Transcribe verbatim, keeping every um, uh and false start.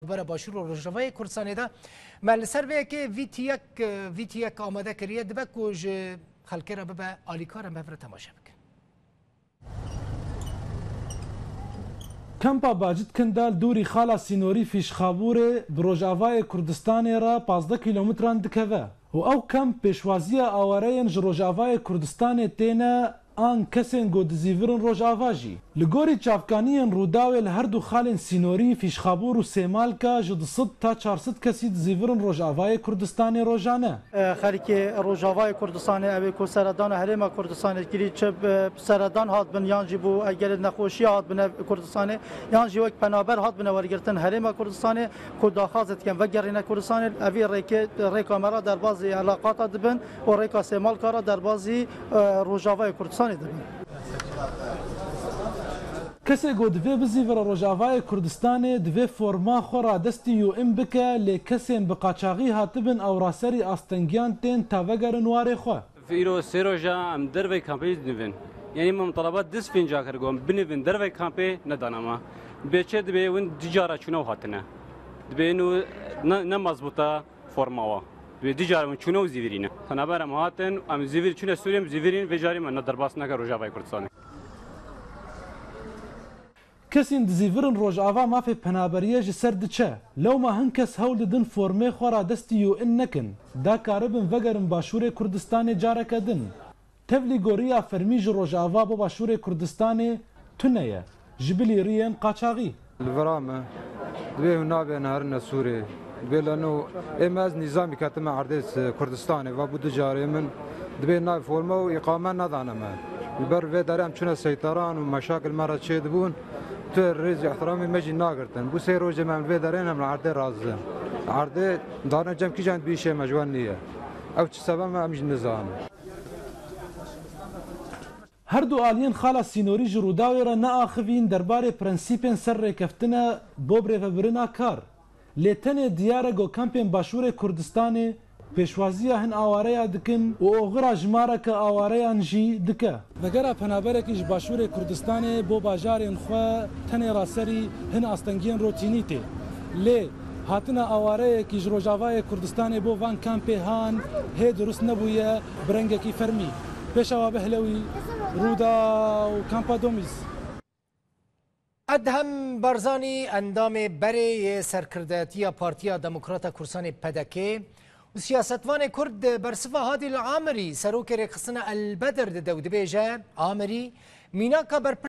Vera Başûr û Rojavayê Kurdistanê de me li ser vê yekê vîtiyek, vîtiyek amade kiriye, dibe ku ji xelkê re bibe alîkar, em hev re temaşe bikin. Kempa Bacit Kindal dûrî xala sînorî Fîşxabûrê bi Rojavayê Kurdistanê re pazdeh kîlometran dikeve û ew kemp pêşwaziya awareyên ji Rojavayê Kurdistanê têne an kesên ku dizîvirin Rojava jî. Li gorî çavkaniyên Rûdawê li her du xalên sînorî Fîşxabûr û Sêmalka ji du sed ta çar sed kesî dizîvirin Rojavayê Kurdistanê rojane. Xelkê Rojavayê Kurdistanê, ew ê ku seredana Herêma Kurdistanê kirî, çi bi seredan hatibin yan jî bo egerê nexweşiya hatibine Kurdistanê, yan jî wek penaber hatibine wergirtin Herêma Kurdistanê, ku daxwazê dikin vegerîne Kurdistanê, evî rêkê, rêka me re derbazî elaqata dibin û rêka Sêmalka re derbazî, e, Rojavayê Kurdistanê dibin. Kesê ku divê bizîvire Rojavayê Kurdistanê, divê forma xwe radestî U N bike, lê kesên bi qaçaxî hatibin ew raserî astengiyên tên ta vegerin warê xwe. Îro sê roja em dervey kampê dinivin. Yanî me mitalaba dest pênca kir ku em binivin dervey kampê, nedana me. Dibê çi, dibê win dicara çûne û hatine. Dibê inu ne, ne mazbûta forma wa. Dibê dicara win çûne û zîvirîne. Penaber em hatin, em zîvir çûne Sûriyê, em zîvirîn, vê carî me ne derbas neke Rojavayê Kurdistanê. Kesên dizîvirin Rojava mafê penaberiyê ji ser diçe. Lewma hin kes hewl didin formê xwe radestî U N nekin, da karibin vegerin Başûrê Kurdistanê careke din. Tevlî goriya fermî ji Rojava bo Başûrê Kurdistanê tune ye, ji bilî riyên qaçaxî. Li vira me, divê hûn nabêne herine Sûrê. Dibê leno ê me ez nîzamî ketime erdê Kurdistanê, va bû du carê min. Dibê navê forma û îqame nedane me. Li ber vê derê em çûne seyteran û meşakil me re çêdibûn, tu rêz û ihtiramê me jî nagirtin. Bû sê rojê me em li vê derê ne, em li erdê razin. Erdê darine cem kîjan bi îşê me ji we nîye. Ew çi sebeb me em jî nizanin. Her du aliyên xala sînorî ji Rûdawê re neaxivîn derbarê prensîpên ser rêkeftine bo birêvebirina kar. Lê tenê diyar e ku kampên Başûrê Kurdistanê pêşwaziya hin awareya dikin û oxira jimareke awareyan jî dike. Vegera penaberekî ji Başûrê Kurdistanê bo bajarên xwe tenê raserî hin astengiyên rotînî tê. Lê hatina awareyekî ji Rojavayê Kurdistanê bo van kampê han hê dirust nebûye bi rengekî fermî. Pêşawa Behlewî, Rûdaw, Kampa Domîz. Edhem Barzanî, endamê berê yê serkirdeyetiya Partiya Demokrata Kursanê, P D K, û siyasetvanê Kurd bersiva Hadîl Amirî, serokê rêxistina El Bedir, dide û dibêje, Amirî mînaka berpirsê